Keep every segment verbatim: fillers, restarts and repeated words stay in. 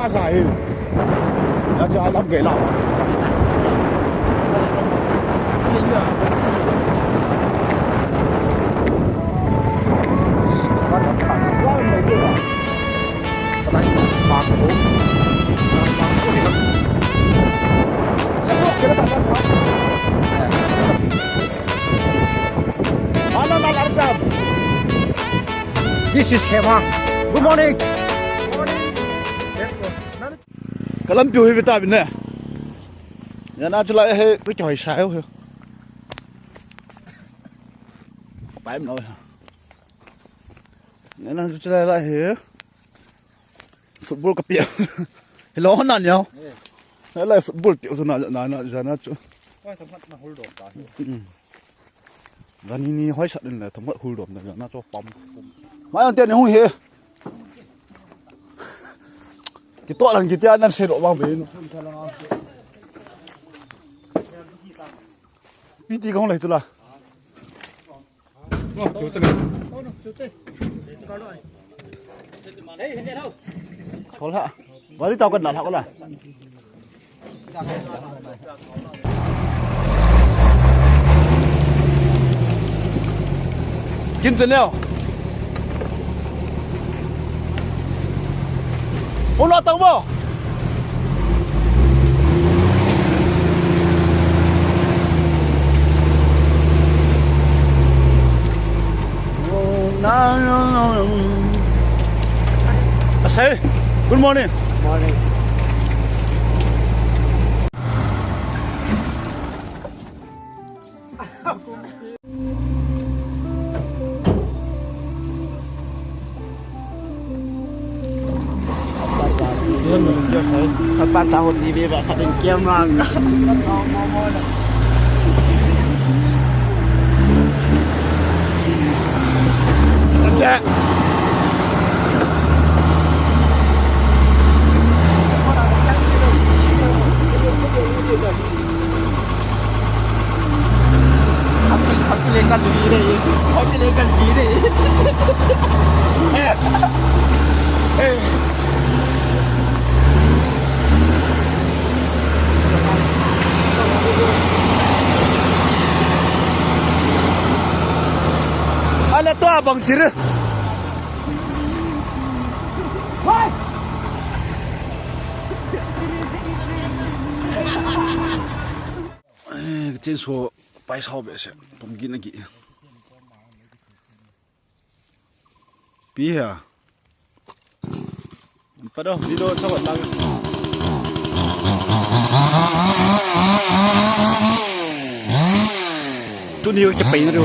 Sa hi. Ya cha lam gei la. This is Hemang. Good morning. Ka lampi u hi vitamin ne. Jana chu lai hi, ri kihoi sa u hi. Pai lo. Jana chu lai lai hi. Football ka pia. Hello, na niau. Lai football pia chu na, na, na, jana chu. Oi, thamat na hul dom ta hi. Mm. Gani ni hoi sat in le thamat hul dom na, jana chu pam. Mai an te ni hung hi. Kitoh lang kiti anan sei lo bang be. Piti kong lai tu la. Chol ha. Wali tau kan la ha ko la. Kin chen neo. Hu lo tau mo. Asai, good morning. Morning. Kapan tahu T V ba kadang kiam lang. Haki, haki lekan diri re. Haki lekan diri re. Ala to abang chire. Eh, chainsaw paisa behseh. Pumgi nagi. Pi ha. Pado, video chawat lang. Tuni ka pai na ru.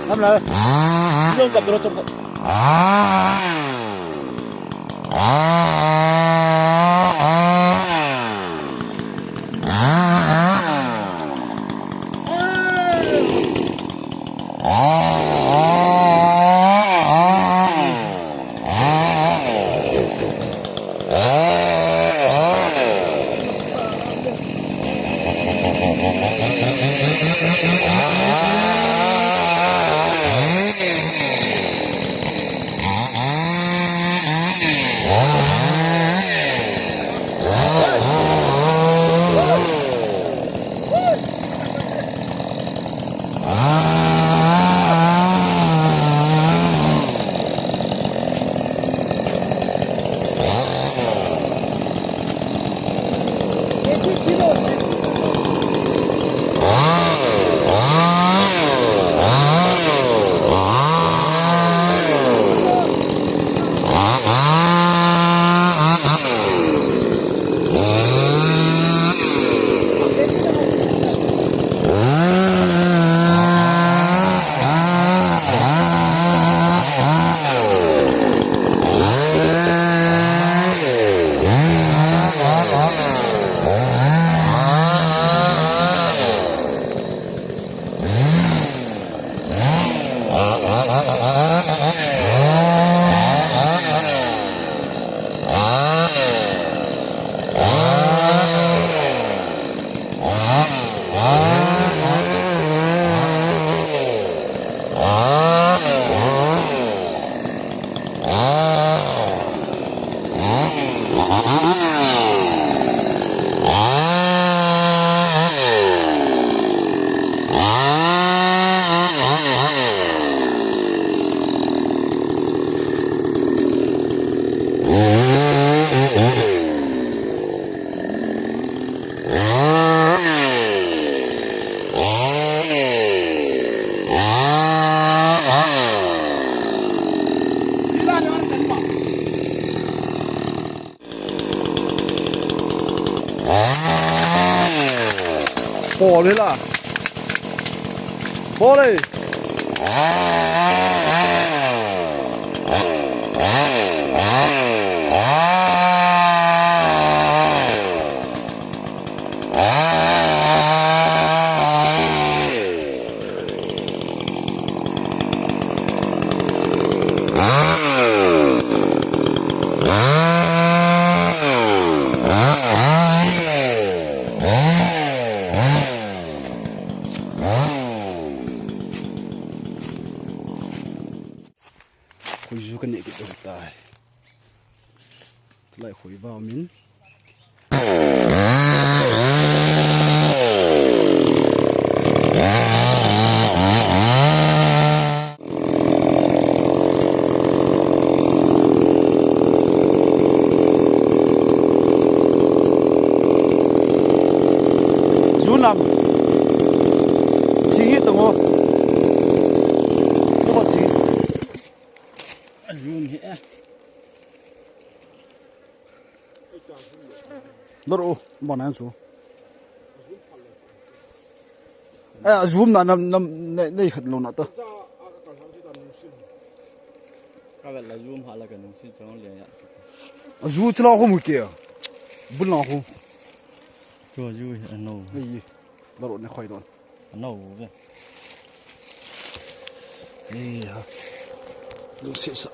Lam la. Jong kap ro chom kap. Bol le la. Bol le. Khoi ju ka neh kit tai. Tulai khoi va min. Ju lam. Thing hi tong o. Ni ko thing. Ju hi e. Dor u, bon an chu. Eh, a jum na nam, nam, nei, nei khat lo na ta. Ka vel la jum ha la ka nung sin chang le ya. A ju chla khu mu ke. Bul na khu. Chu a ju hi a no. Ei, dor u ne khoi don. A no ve. Ei ha. Lu se sa.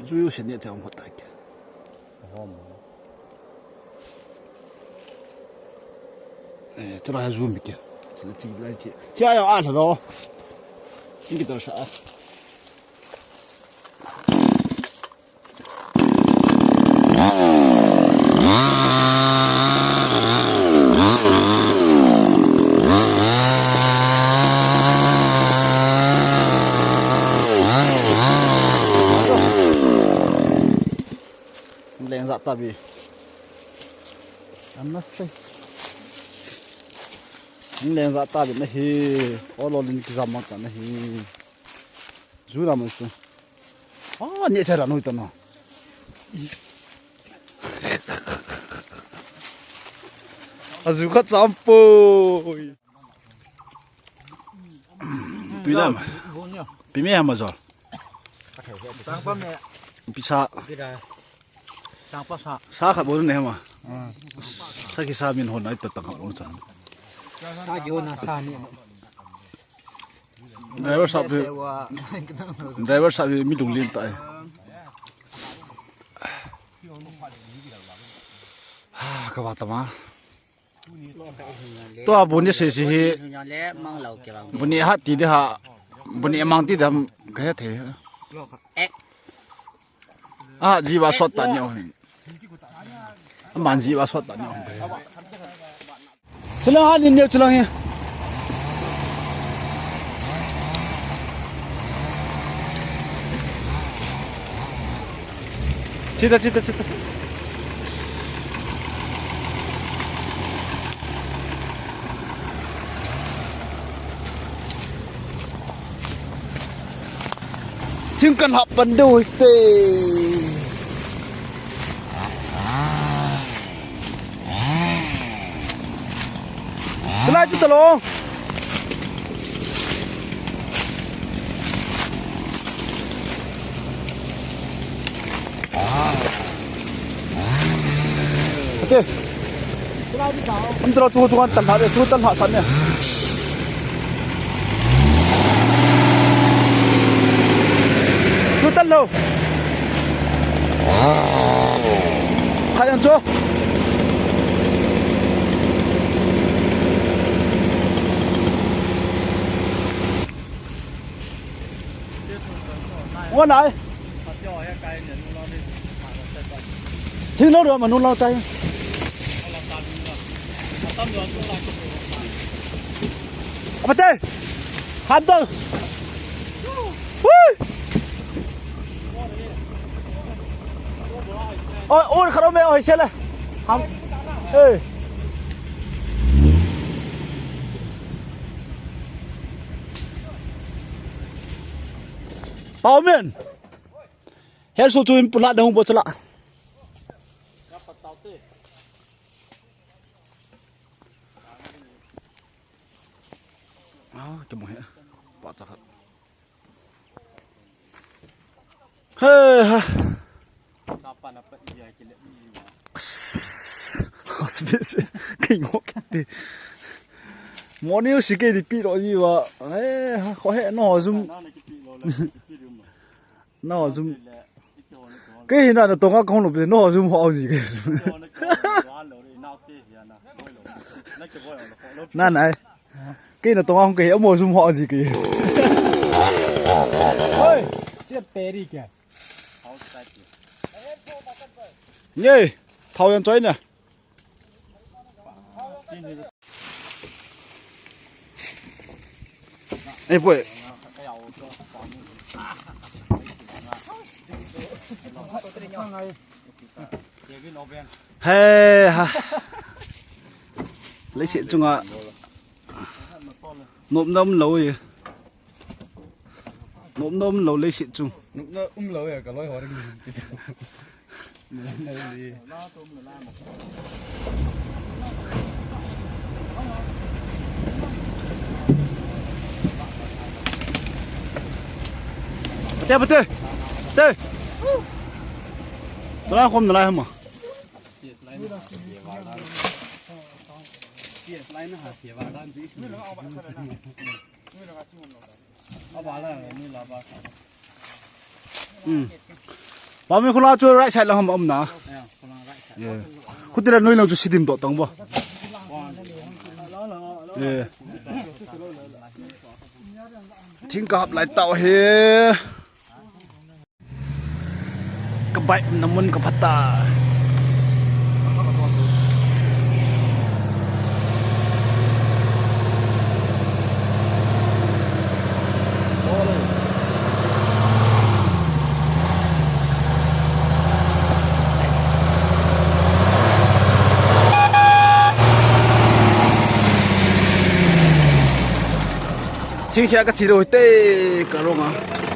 Ju yu se ne chang kho ta ke. Hom. Eh, chula ha ju mi ke. Chula chi lai chi. Chi a ya a la ro. Ingi to sa. Leng za ta bi. Am na sei. Leng za ta bi na hi. Olo lin ki za ma ta na hi. Ju la ma chu. Ah, ni thera noi ta na. A ju kha cham poi. Pi dam. Pi me ma jo. Tang pa me. Pi sa. Pi da. Tang pa sa. Sa khat bol ne ma. Sa ki sa min hon ai ta tang bol sa. Sa ki hon sa ni. Driver sahab hi, driver sahab hi mi lunglin tai. Ha, ka va tama. Tua bu ni se se hi. Bu ni hat ti de ha. Bu ni mang ti dam ka he the. Ah, jiva sot ta ni o hin. Aman jiva sot ta ni o hin. Chulang han in neo chulang hi. Chita, chita, chita. Thing kan hap pan deu hite. Tulai chu talo. Ate. An talo chu chu kan tan ha de, chu tan ha san ne. Chu tan lo. Khai an chu. Ua lai. Thing lo ro ma nu lo chai. Apa te? Khan to. Hui. Oi, oi, kharo me oi sele. Ham. Ê. Pau men. Her so chu in pula da hung bo chala. Ah, ke mo he. Pa cha khat. He ha. Hospice. Ke ngok te. Moni u si ke di pi lo ji wa. Eh, ko he no zum. No zum. Ke hina na tonga kong lo pe no zum ho ji ke. Na na. Ke na tonga kong ke mo zum ho ji ke. Oi, che peri ke. Ye, thau yan choi na. Ei, poi. He ha. Leiset chunga. Nopna um lou e. Nopna um lou leiset chung. Nopna um lou e, ka loi ho ring. Pate, pate. Te. Tala khom nalai hama. Hmm. Pami khula chu right side lang hom um na. Yeah. Khutila noi lang chu sidim to tang bo. Yeah. Thing ka hap lai tau he. Ka bike na mun ka phata. Thingkhia ka thi lou te ka rong a.